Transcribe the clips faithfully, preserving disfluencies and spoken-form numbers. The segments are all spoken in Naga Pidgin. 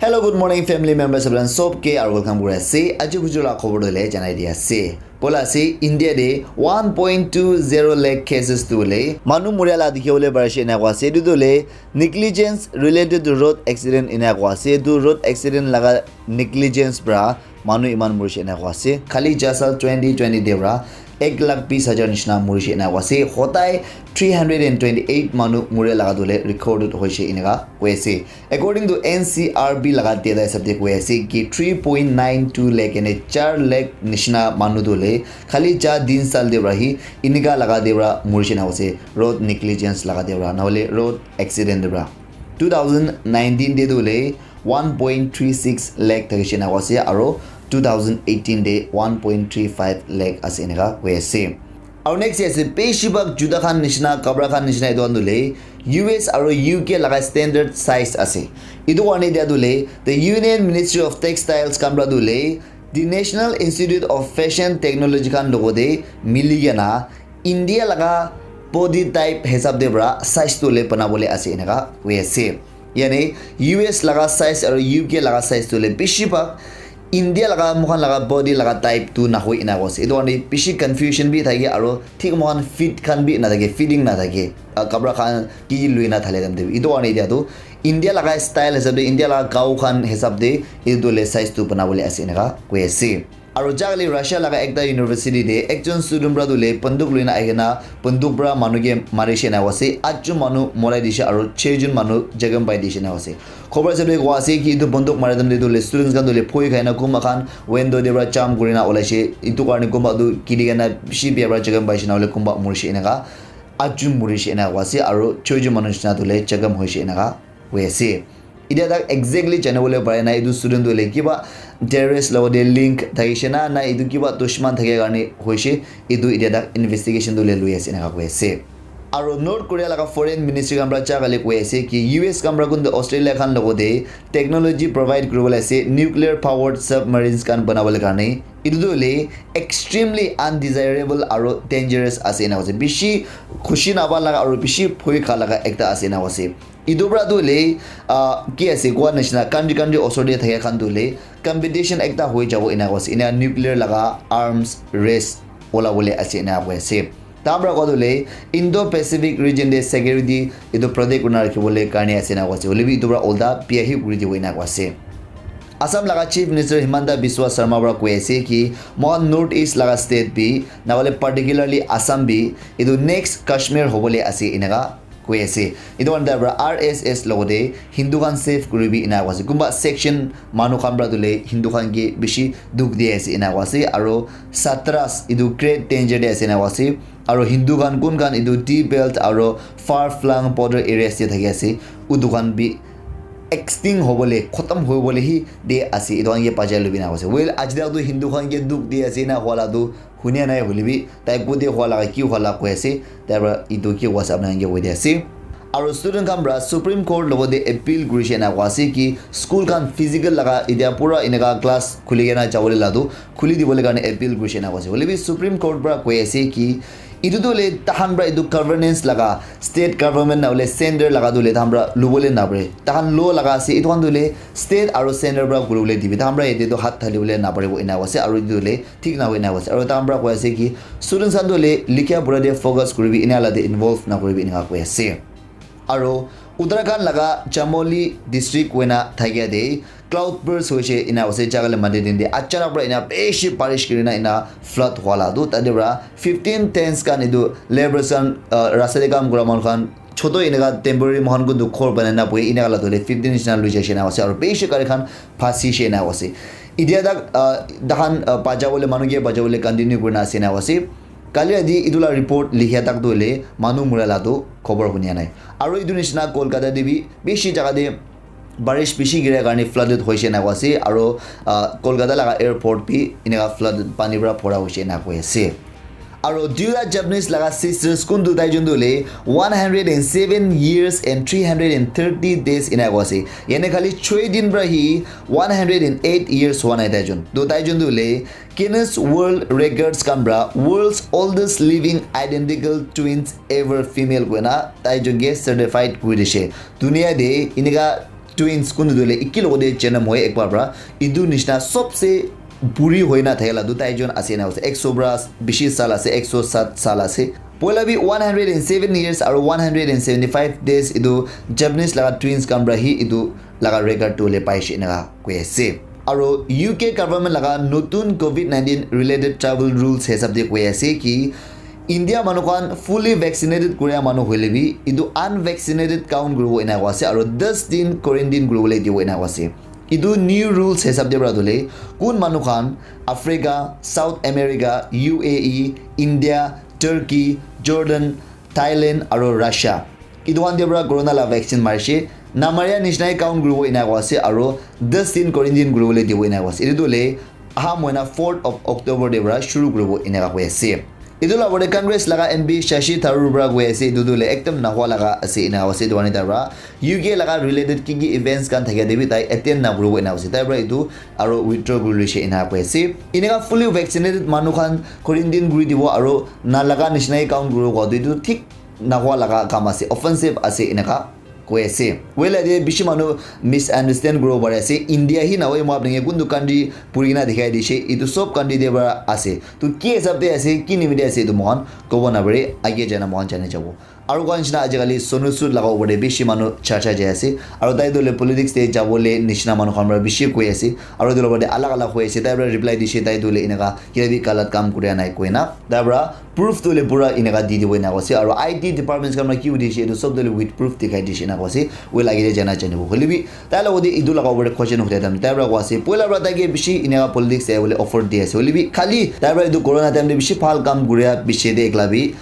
Hello, good morning, family members, everyone. Sob ke aru welcome kuri ase. Aji bujur la khobor dole janai di ase. Bola ase, India de one point two zero lakh cases tu le manu muria la dikhi bole pari ase ena koi ase. Etu tu le negligence related to road accident ena koi ase. Etu road accident laga negligence pra manu iman murishe ena koi ase. Khali jasal twenty twenty de pra ek lakh bis hajar nishina murishe ena koi ase. Hodai three hundred and twenty eight manu muria laga tu le recorded hoishe ena koi ase. According to N C R B laga data hisab de koi ase ki three point nine two lakh ene char lakh nishina manu tu le khali ja din sal de pra hi inika laga de pra murishe ena koi ase. Road negligence laga de pra na hole road accident de pra. Two thousand nineteen de tu le one point three six lakh thakishe ena koi ase aro two thousand eighteen de one point three five lakh ase ena koi ase. Aro next ase, beshi bhag juta khan nishina, kapra khan nishina etu khan tu le U S aro U K laga standard size ase. Etu karne dia tu le the Union Ministry of Textiles khan pra tu le the National Institute of Fashion Technology khan logo de mili kena India laga body type hisab de pra size tu le bana bole ase ena koi ase. Yani U S laga size aro U K laga size tu le beshi bhag India laga moikhan laga body laga type tu nahoi ena koi ase. Etu karne beshi confusion bi thake aro thik moikhan fit khan bi na thake, fitting na thake. Ah, kapra khan ki ki lui na thale time de bi. Etu karne dia tu India laga style hisab de India laga gao khan hisab de etu tu le size tu bana bole ase ena koi ase. Aro jagale Russia laga ekta university de ekjon student pra tu le banduk lui na ahi kena banduk pra manu ke marishe ena koi ase. Atjon manu morai dishe aro chehjon manu jakham pai dishe ena koi ase. Khobor hisab de koi ase ki etu banduk mara time de tu le students khan tu le bhoi khai na kunba khan window de pra jump kuri na ulai she. Etu karne kunba tu giri kena beshi bia pra jakham paishe na hole kunba murishe ena koi. Atjon murishe ena koi ase aro chehjon manu nishina tu le jakham hoishe ena koi ase. Etia tak exactly jani bole pare na etu student tu le kiba terrorist logo de link thakishe na, na etu kiba dushman thake karne hoishe, etu etia tak investigation tu le lui ase ena koi ase. Aro North Korea laga foreign ministry khan pra ja kali koi ase ki U S khan pra kuntu Australia khan logo de technology provide kuri bole ase nuclear powered submarines khan bana bole karne. Etu tu le extremely undesirable aro dangerous ase ena koi ase. Beshi khushi napa laga aro beshi bhoi kha laga ekta ase ena koi ase. Etu pra tu le, ah, ki ase koi nishina country country osor de thaka khan tu le competition ekta hoi jabo ena koi ase. Ena nuclear laga arms race ola bole ase ena koi ase. Tahan pra koi tu le Indo-Pacific region de security etu protect kurina rakhi bole karne ase ena koi ase. Hole bi etu pra ulta bia hi kuri dibo ena koi ase. Assam laga Chief Minister Himanta Biswa Sarma pra koi ase ki moikhan North East laga state bi na hole particularly Assam bi etu next Kashmir hobole ase ena koi ase. Etu karne tai pra R S S logo de Hindu khan save kuri bi ena koi ase. Kunba section manu khan pra tu le Hindu khan ke beshi dukh di ase ena koi ase. Aro Satras etu great danger de ase ena koi ase. Aro Hindu khan kun khan etu Tea Belt aro far flung border areas de thaki ase. Utu khan bi extinct hobole, khotom hobole hi de ase. Etu khan ke bachai lobi na koi ase. Well, aji tak tu Hindu khan ke dukh di ase na hua la tu hunia nai hole bi tai kute hua laga ki hua la koi ase. Tai pra etu ki koi ase apni khan ke koi di ase. Aro student khan pra Supreme Court logo de appeal kurishe na koi ase ki school khan physical laga etia pura eneka class khuli kena jabole la tu khuli dibole karne appeal kurishe na koi ase. Hole bi Supreme Court pra koi ase ki etu tu le tahan pra etu governance laga state government na hole center laga tu le tahan pra lubole na pare. Tahan law laga ase etu khan tu le state aro center pra kuribole dibi. Tahan pra yate tu hat thali bole na paribo ena koi ase aro etu tu le thik na hoi ena koi ase. Aro tahan pra koi ase ki students khan tu le likha pura de focus kuribi ena la de involve na kuribi ena koi ase. Aro Uttarakhand laga Chamoli district koina thakia de cloud burst hoishe ena hoise jaga le mande din de achanak pra ena bishi barish kurina ena flood hua la tu tate pra fifteen tents khan etu labours khan uh, rasta de kam kura manu khan choto eneka temporary mohan kuntu ghor banai na bohe eneka la tu hoile fifteen nishina lui jaishe ena hoise aro bishi gari khan phasishe ena hoise. Etia tak uh, tahan uh, bachawole manu ke bachawole continue kurina ase ena hoise. Kali rati etu la report likhia tak tu hoile manu mura la tu khobor hunia nai. Aro etu nishina Kolkata te bi bishi jaga te barish bishi gira karne flooded hoishe ena koi ase aro uh, Kolkata laga airport bi eneka flooded pani para bhora hoishe ena koi ase. Aro duita Japanese laga sisters kuntu tai jun tu hoile one hundred and seven years and three hundred and thirty days ena koi ase. Yane khali choi din para hi one hundred and eight years hua nai tai jun. To tai jun tu hoile Guinness World Records khan pra world's oldest living identical twins ever female koina tai jun ke certified kuri dishe. Dunia te inika twins kuntu tu hoile eki logote janam hoye ekbar pra. Etu nishina sobse buri hoina thakela tu tai jon ase ena koise. Ek so pra bishi sal ase, ek so sat sal ase. Poila bi one hundred and seven years aro one hundred and seventy five days etu Japanese laga twins khan pra hi etu laga record tu hoile paishe eneka koi ase. Aro U K government laga notun covid nineteen related travel rules hisab te koi ase ki India manu khan fully vaccinated kuria manu hoile bi etu unvaccinated count kuribo ena koi ase aro das din quarantine kuribole dibo ena koi ase. Etu new rules hisab te pra tu hoile kun manu khan Africa, South America, U A E, India, Turkey, Jordan, Thailand aro Russia. Etu khan te pra corona la vaccine marishe. Namaria nishina he count kuribo ena koi ase aro das din quarantine kuribole dibo ena koi ase. Etu tu hoile aha moina fourth of October te pra shuru kuribo eneka koi ase. Etu la opor te Congress laga M P Shashi Tharoor pra koi ase etu tu hoile ekdam nahua laga ase ena koi ase etu karne tai pra U K laga related ki ki events khan thakia te bi tai attend na kuribo ena koi ase. Tai pra etu aro withdraw kuri loishe ena koi ase. Eneka fully vaccinated manu khan quarantine kuri dibo aro na laga nishina he count kuribo kowa tu etu thik nahua laga kam ase, offensive ase eneka koi ase. Hoile ete bishi manu misunderstand kuribo pari ase. India hi nahoi, moi apni ke kuntu country puri kena dikhai dishe. Etu sob country te para ase. Tu ki hisab te ase, ki nimite ase, etu moikhan kobo napare. Age jana moikhan jani jabo. Aru koa nishina ajikali Sonu Sood laga opor te bishi manu charcha jai ase. Aru tai tu hoile politics te jabo le nishina manu khan para bishi koi ase. Aru etu logot te alag alag hoi ase. Tai para reply dishe, tai tu hoile eneka kila bi galat kam kuria nai koina. Tai para proof tu hoile pura eneka di dibo eneka ase, aru I T departments khan para ki hudi ase etu sob tu hoile with proof dikhai dishe eneka ase, wi lagi le jana janibo. Hoile bi tai logot te etu laga opor te question uthai dam, tai para koa ase, poila para tai ke bishi eneka politics te ahibole offer di ase. Hoile bi khali tai para etu corona time te bishi bhal kam kuria piche te ekla bi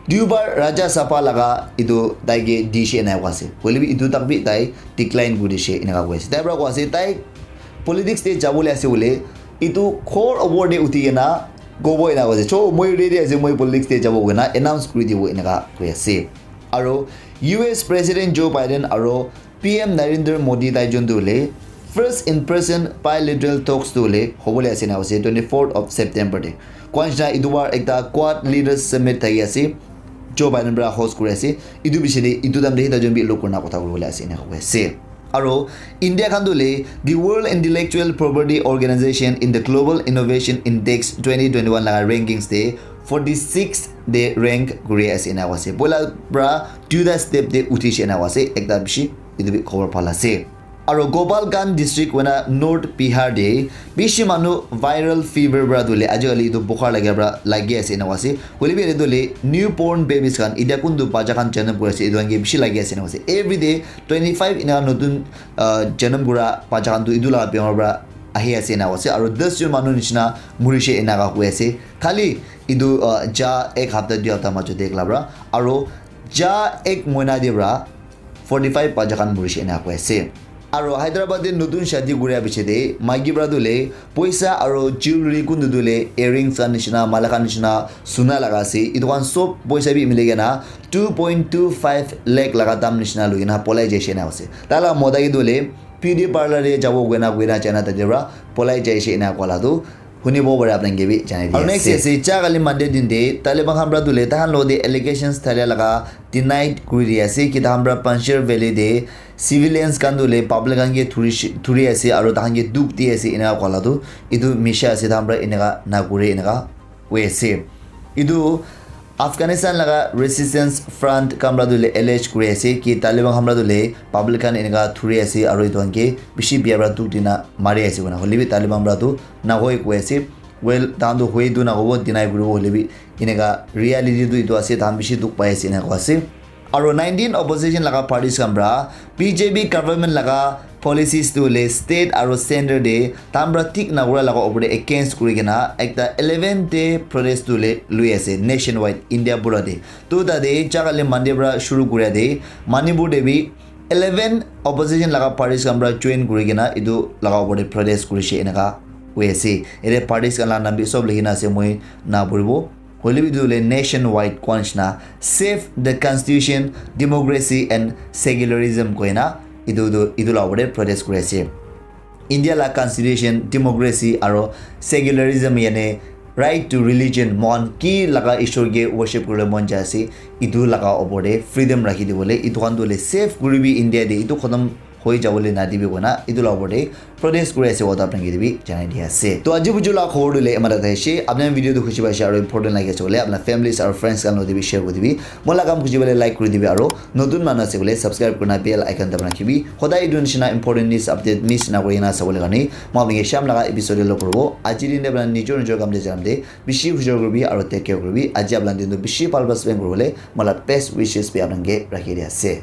duibar Rajya Sabha laga etu tai ke dishe eneka koa ase. Hoile bi etu tak bi tai decline kuri dishe eneka koi ase. Tai para koa ase tai politics te jabo le ase hoile etu ghor opor te uthi kena kobo eneka koi ase. Cho, moi ready ase, moi politics te jabo koina announce kuri dibo eneka koi ase. Aru U S President Joe Biden aru P M Narendra Modi tai jon tu hoile first in person bilateral talks tu hoile hobole ase eneka ase twenty fourth of September te. Koa nishina etu baar ekta Quad Leaders Summit thaki ase. Joe Biden para host kuri ase. Etu piche te etu time te hi tai jon bi log kurina kotha kuribole ase eneka koi ase. Aru India khan tu hoile the World Intellectual Property Organization in the Global Innovation Index twenty twenty-one laga rankings te forty-six te rank kuri ase eneka ase. Poila para duita step te uthishe eneka ase. Ekta bishi etu bi khobor bhal ase. Aru Gopalganj district koina North Bihar te bishi manu viral fever para tu hoile ajikali etu bukhar lagia para lagi ase eneka ase. Hoile bi etu tu hoile new born babies khan, etia kuntu bacha khan janam kuri ase, etu khan ke bishi lagi ase eneka ase. Every day twenty five eneka notun, ah, janam kura bacha khan tu etu laga bimar para ahi ase eneka ase. Aru das jon manu nishina murishe eneka koi ase. Khali etu, ah, ja ek hapta dui hapta majot te ekla para. Aru ja ek moina te para forty five bacha khan murishe eneka koi ase. Aru Hyderabad te notun shadi kuria piche te maiki para tu hoile poisa aru jewellery kuntu tu hoile earrings khan nishina, mala khan nishina, suna laga ase. Etu khan sob poisa bi mili kena two point two five lakh laga dam nishina loi kena polai jaishe eneka ase. Tai laga mota ke tu hoile beauty parlour te jabo koina koina jaina tate para polai jaishe eneka koa la tu hunibo pare apni khan ke bi janai di ase. Aru next ase, ja kali Monday din te Taliban khan para tu hoile tai khan logot te allegations thalia laga denied kuri di ase ki tai khan para Panjshir Valley te civilians khan tu hoile public khan ke thuri shi-, thuri ase aru tai khan ke dukh di ase eneka koa la tu etu misha ase, tai khan para eneka na kure eneka koi ase. Etu Afghanistan laga Resistance Front khan para tu hoile allege kuri ase ki Taliban khan para tu hoile public khan eneka thuri ase aru etu khan ke bishi bia para dukh dina mari ase koina. Hoile bi Taliban para tu nahoi koi ase. Well, tai khan tu hoi tu nakobo, deny kuribo, hoile bi eneka reality tu etu ase, tai khan bishi dukh pai ase eneka koi ase. Aru nineteen opposition laga parties khan para B J P government laga policies tu hoile state aru center te tai khan para thik nakura laga opor te against kuri kena ekta eleven day protest tu hoile lui ase nationwide India pura te. Tu tate ja kali Monday para shuru kuria te Manipur te bi eleven opposition laga parties khan para join kuri kena etu laga opor te protest kurishe eneka koi ase. Ete parties khan laga naam bi sob likhi kena ase, moi na puribo. Hoile bi etu hoile nationwide koa nishina save the constitution, democracy and secularism koina etu, etu, etu la opor te protest kuri ase. India la constitution, democracy aro secularism, yani right to religion, mohan ki laga ishwar ke worship kuribole mon jai ase, etu laga opor te freedom rakhi dibole, etu khan tu hoile save kuribi India te, etu khotom hoi jabole nadibi koina etu la opor te protest kuri ase koina apni khan ke bi janai di ase. To aji buju la khobor tu le eman ta ase. Apni khan video tu khushi paise aru important lagi ase koile apni khan families aru friends khan loti bi share kuri dibi. Moi la kam khushi pale like kuri dibi aru notun manu ase koile subscribe kurina bell icon dabana rakhibi. Hodai etu nishina important news update miss na kurina sabole karne moi apni ke sham laga episode te log koribo. Aji din te apni khan nijor nijor kam te jam te bishi hujor kuribi aru take care kuribi. Aji apni khan din tu bishi bhal para spend kuribole moi la best wishes bi apni khan ke rakhi di ase.